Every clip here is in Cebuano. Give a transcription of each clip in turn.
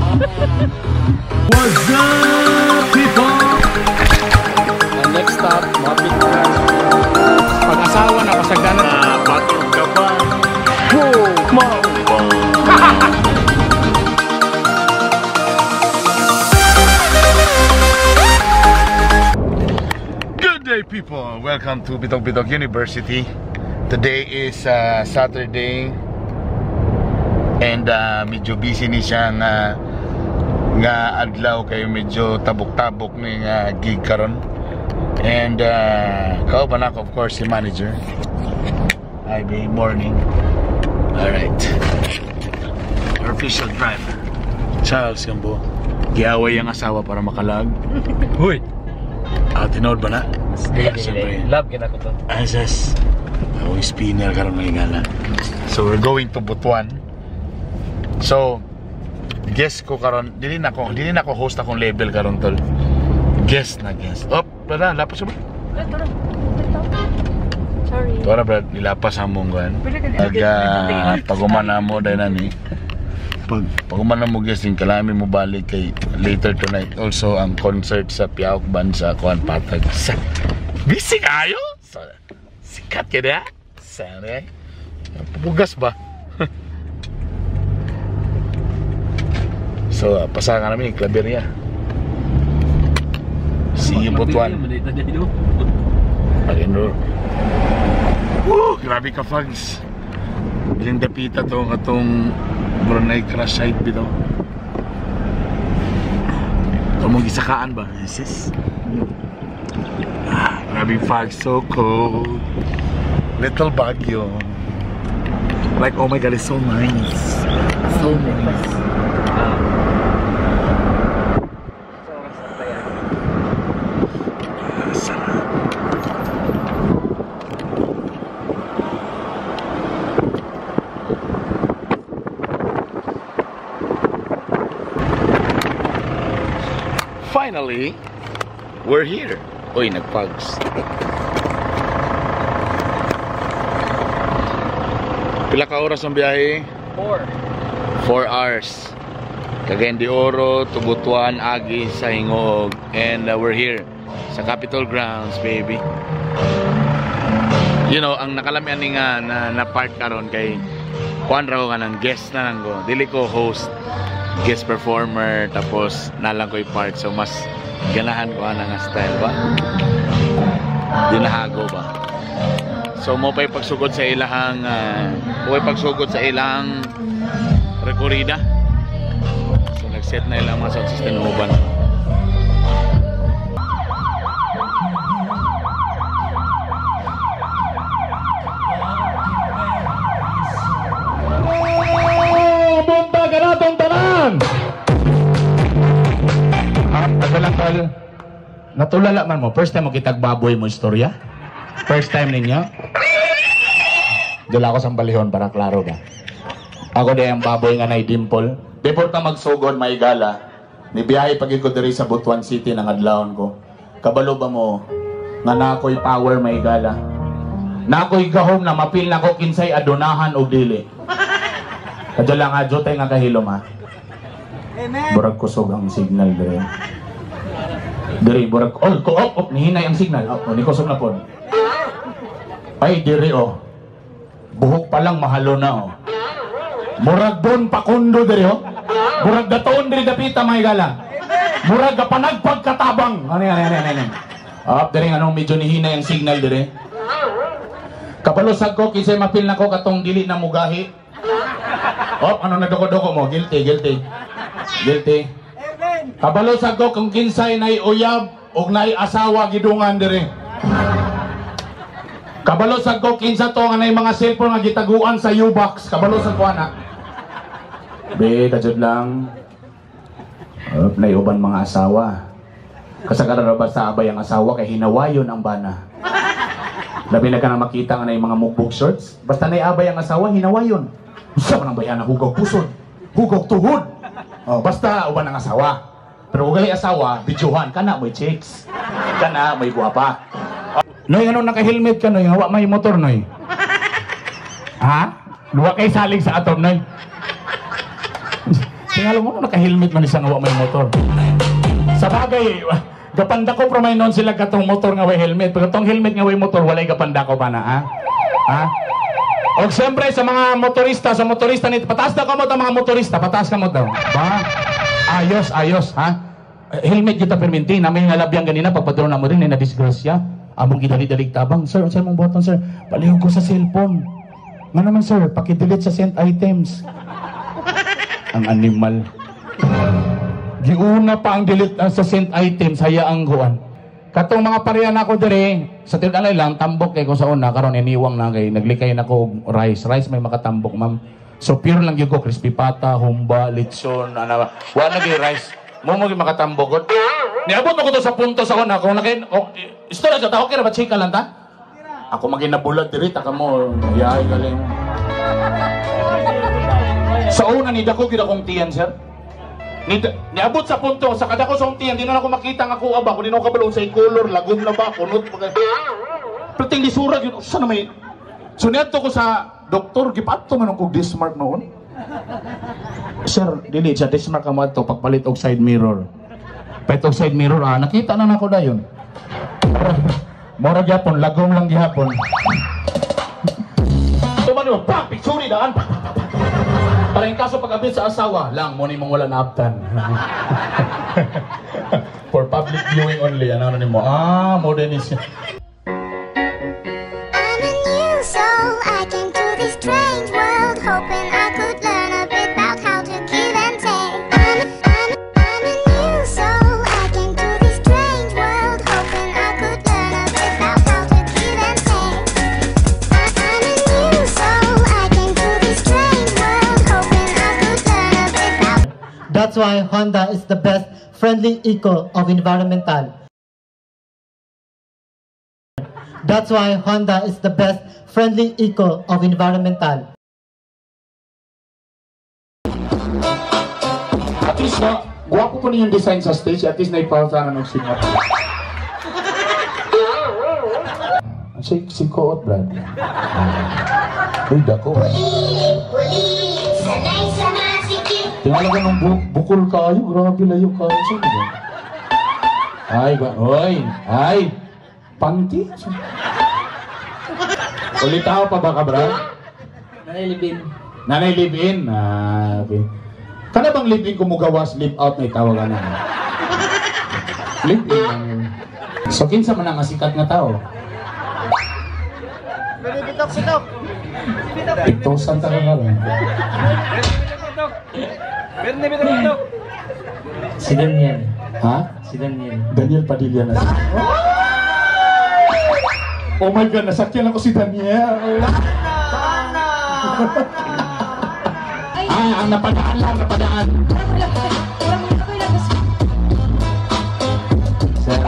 What's up, people? Ang next stop, mapit na. Pag-asawa na pasagdanan. Batog ka ba? Whoa, mao ba? Good day, people. Welcome to Bitog Bitog University. Today is Saturday. And medyo busy ni siya nga nga adlaw kay medyo tabok-tabok ni nga gig karon. And kauban ako, of course, si manager. Hi, babe, morning. All right. Our official driver, Charles Gambo. Giaway ang asawa para makalag. Huy! Ah, tinood ba na? Siyempre. Love gina ko to. Asas. Ako spinner karon mga gala. So we're going to Butuan. So guest ko karon, dili na ko host akong level karon, tol. Guest na guest. Op, wala, lapas ba? Sorry. Tuwa na brad, nilapas among kuan. Pag paguman na mo dahil na ni. Pag paguman na mo guest, yung kalami mo balik kay later tonight. Also ang concert sa Piaok Band sa kuan Patag. Sa busy kayo? So, sikat ka na? Sana eh. Pugas ba? So, pasahan ka namin, Claveria. See you, Butuan. Pag-enroll. Woo! Grabe ka, Fags. Biling dapita to, katong Brunei crash site bitaw. Kamong gisakaan ba? Sis. Ah, grabe, Fags. So cold. Little Baguio. Like, oh my God, it's so nice. So nice. Sarap. Finally, we're here. Uy, nagpags. Pila ka oras ang biyahe? 4. 4 hours. Cagayan de Oro, to Butuan, Agi, sa Gingoog. And we're here sa Capitol Grounds, baby. You know, ang nakalamian ni nga na part karon kay kuan ra ko kanang guest na lang ko. Dili ko host, guest performer, tapos nalang ko'y part. So mas ganahan ko ana nga style ba? Dinahago ba? So mo pa'y pagsugod sa ilahang rekorida. So nag-set na ilang mga sound system uban. Buntag ka na tong tanan! Tagal lang, tol. Natulala man mo. First time mo kitag baboy mo istorya? First time ninyo? Dula ako sa balihon para klaro ba. Ako di ang baboy nga nay dimple. Before ta magsugod may gala, nibiyahe pag ko diri sa Butuan City nang adlawon ko. Kabalo ba mo nga nakoy power may gala? Nakoy gahom na mapil nako kinsay adonahan og dili. Kadyo lang ha, jutay nga kahilom ha. Amen. Burag kusog ang signal diri. Diri burag oh, ko op op nihinay ang signal. Oh, ni kusog na pod. Ay diri oh. Buhok pa lang mahalo na oh. Murag bon pakundo diri oh. Murag datoon diri dapita may gala. Murag gapanagpag katabang. Ano yan, ano yan, ano. Up diri anong medyo nihinay ang signal diri. Kabalusag ko kinsay mapil nako katong dili na mugahi. Op, ano nagdoko-doko mo? Guilty, guilty. Guilty. Kabalusag ko kung kinsay nay uyab og nay asawa gidungan diri. Kabalusag ko kinsa to nga nay mga cellphone nga gitaguan sa U-box. Kabalusag ko ana. Be, kajud lang. Op, nay uban mga asawa. Kasagaran ra ba sa abay ang asawa kay hinawayon ang bana. Labi na ka na makita nga nay mga mugbog shorts. Basta nay abay ang asawa, hinawayon. Usa man ang bayana, hugaw pusod, hugaw tuhod. Oh, basta uban ang asawa. Pero kung gali asawa, bidyuhan kana mo'y chicks. Kana mo'y guwapa. Noy, ano naka-helmet ka, Noy? Hawa may motor, Noy. Ha? Duwa kay salig sa atom, Noy. Tingalo mo, naka-helmet man isang wa may motor. Sa bagay, gapanda ko pero may noon sila katong motor nga way helmet. Pero katong helmet nga way motor, walay gapanda ko ba na, ha? Ha? Og siyempre sa mga motorista, sa motorista nito, pataas na kamot ang mga motorista, pataas kamot daw. Ba? Ayos, ayos, ha? Helmet kita perminti, namin nalabyang ganina, pagpadro na mo rin, na disgrasya. Among gidali-dalig tabang, sir, unsa mong buhaton, sir? Palihog ko sa cellphone. Nga naman, sir, paki-delete sa sent items. Ang animal. Giuna pa ang delete sa sent items, hayaang kuan. Katong mga pareha na ako dire, sa tinud lang tambok kay ko sa una karon iniwang na kay naglikay na ko og rice. Rice may makatambok, ma'am. So pure lang gyud ko crispy pata, humba, litson, ana. Wa na gyud rice. Mo gyud makatambok gud. Niabot na ko to sa punto sa una kung nakay oh, istorya sa ta, okay ra ba, chika lang ta? Ako maginabulag diri ta kamo. Yay galing. Sa una ni dako gyud akong tiyan, sir. Niabot sa punto sa kada ko sa tiyan, di na ako makita nga kuha ba, kung di na ako kabalo sa color, lagom na ba, kunot pa. Pero ting lisura yun, usa na may. So niadto ko sa doktor, gipato man og dismark noon. Sir, dili sa dismark ka mo adto pagpalit og side mirror. Palit og side mirror, ah, nakita na nako dayon. Mora gyapon, lagom lang gihapon. Tuman mo, pa, picture daan. Para in kaso pag-abit sa asawa, lang, mo ni mong wala naabtan. For public viewing only, ano ano nimo? Ah, modern is. I'm a new soul. I came to this strange world hoping I could learn a bit about how to give and take. I'm a new soul. I came to this strange world hoping I could learn a bit about how to give and take. I'm a new soul. I came to this strange world hoping I could learn a bit about. That's why Honda is the best friendly eco of environmental. That's why Honda is the best friendly eco of environmental. At least na, guwapo po ninyong design sa stage, at least naipausanan ng singat. Si Koot, Brad. Uy, dako. Tingnan ko nung bukol kayo, grabe layo kayo. Saan ba? Ay, ba, oy, ay, panty. Ulitaw pa ba ka, Brad? Nanay live-in. Nanay live-in? Ah, okay. Kana bang live-in kumugawas, live-out na itawag na? Live-in. So, kinsa man ang sikat nga tao? Bitok, bitok. Tiktosan ta ka karon. Si Daniel. Ha? Si Daniel. Daniel Padilla na siya. Oh my God, nasakyan ako si Daniel. Ah, ang napadaan lang, napadaan. Sir,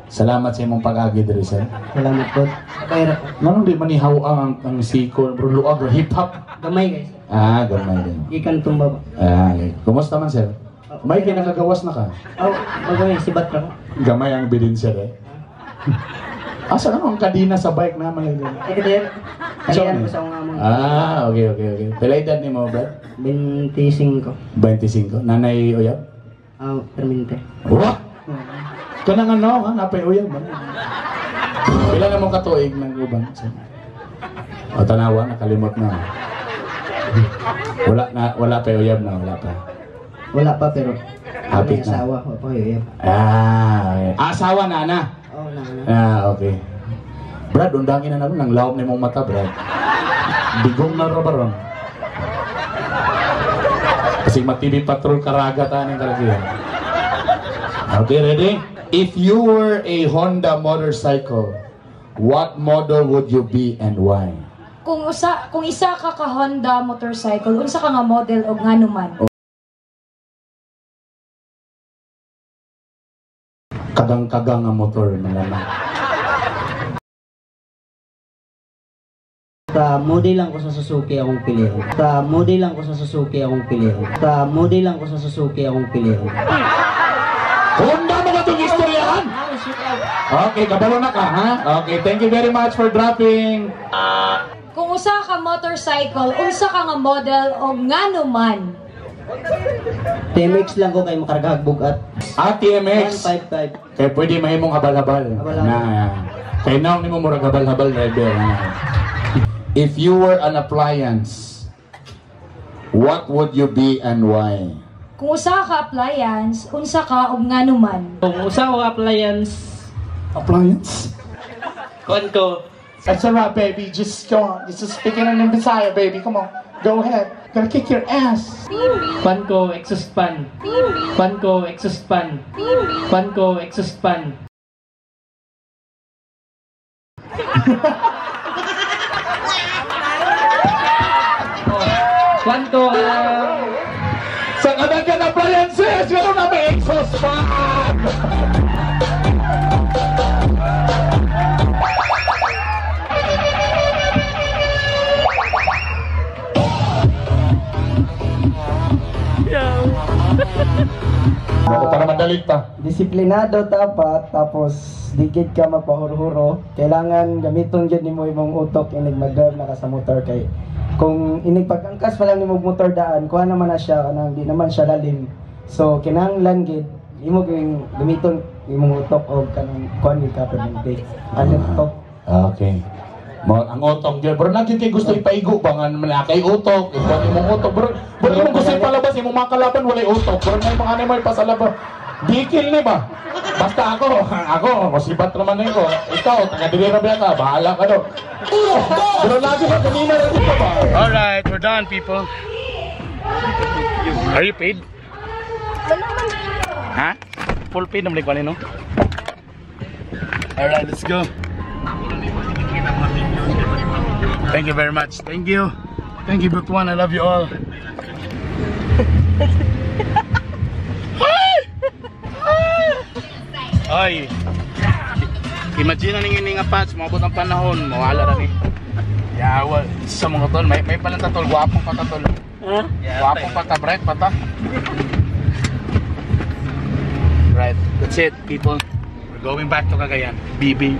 salamat sa imong pag-agi diri, sir. Salamat po. Kaya Nganong di man ihaw ang siko, bro, luag, hip-hop? Gamay guys. Ah, gamay din. Ikan tumba ba? Ah, okay. Kumusta man, sir? May kinakagawas na ka? Oh, magamay si Batra ko. Gamay ang bilin, sir, eh. Asa ka ang kadina sa bike naman? Ay, kadiyar. Kalian ko sa mga among. Ah, okay. Pila edad ni mo, Brad? 25. 25. Nanay uyab? Ah, perminte. Wah! Kanang ano, ha? Napay uyab ba? Pila na mong katuig ng uban? O, tanawa, nakalimot na. Wala na, wala pa uyab na, wala pa. Wala pa pero Happy may na. asawa, wala pa uyab. Ah, okay. Asawa na, na. Oh, na na. Ah, okay. Brad, undangin na naman. Nang lawom na imong mata, Brad. Bigong na ra ba ron? Kasi ma-TV patrol karagat aning kalakihan. Okay, ready? If you were a Honda motorcycle, what model would you be and why? Kung isa ka ka Honda motorcycle, unsa ka nga model og ngano man? Kagang-kagang nga motor malamang. Sa model lang ko sa Suzuki akong pilihan. Sa model lang ko sa Suzuki akong pilihan. Sa model lang ko sa Suzuki akong pilihan. Honda mo ka itong istoryahan? Okay, kabalo na ka, ha? Okay, thank you very much for dropping. Kung usa ka motorcycle, unsa ka nga model og ngano man? TMX lang ko kay makargahag bugat. Ah, TMX. 155. Kaya pwede mahimong habal-habal. Habal-habal. Na, kay now nimo murag habal-habal driver. Na. If you were an appliance, what would you be and why? Kung usa ka appliance, unsa ka ug ngano man? Kung usa ko appliance, Appliance? Kuan ko, That's alright, baby. Just go on. Just speaking in Bisaya, baby. Come on. Go ahead. Gonna kick your ass. Kuan ko, exhaust fan. Kuan ko, exhaust fan. Kuan ko, exhaust fan. Kuan ko, Sa kadagan appliances, meron na may exhaust fan! Ako, para madali ta. Disiplinado dapat, tapos digid ka magpahurhuro. Kailangan gamiton gyud nimo imong utok inig mag-drive na ka sa motor kay kung inig pag-angkas pa lang nimo og motor daan, kuha naman na siya kanang di naman siya lalim. So kinahanglan gid imo gyud gamiton imong utok og kanang kuan gyud ka permente. Ano to? Okay. Mo ang utok gyud, pero lagi kay gusto ipaigo ba nga man kay utok, ikaw imong utok, bro. Bro imong gusto ipalabas imong mga kalaban walay utok. Bro may mga anay ipasalabas. Dikil ni ba? Basta ako, ako, masibat naman na ko. Ikaw, taga dili ra ba ka, bahala ka do. Pero lagi ba kanina ra dito ba? Alright, we're done, people. Are you paid? Ha? Full paid naman ko no? Alright, let's go. Thank you very much. Thank you. Thank you, Butuan. I love you all. Ay! Imagine na ninyo nga patch, maabot ang panahon, mawala ra ni. Yawa, sa mga tol, may palang tatol, gwapong pa tatol. Ha? Gwapong pa ta, bright pa ta. Right, that's it, people. We're going back to Cagayan. BB.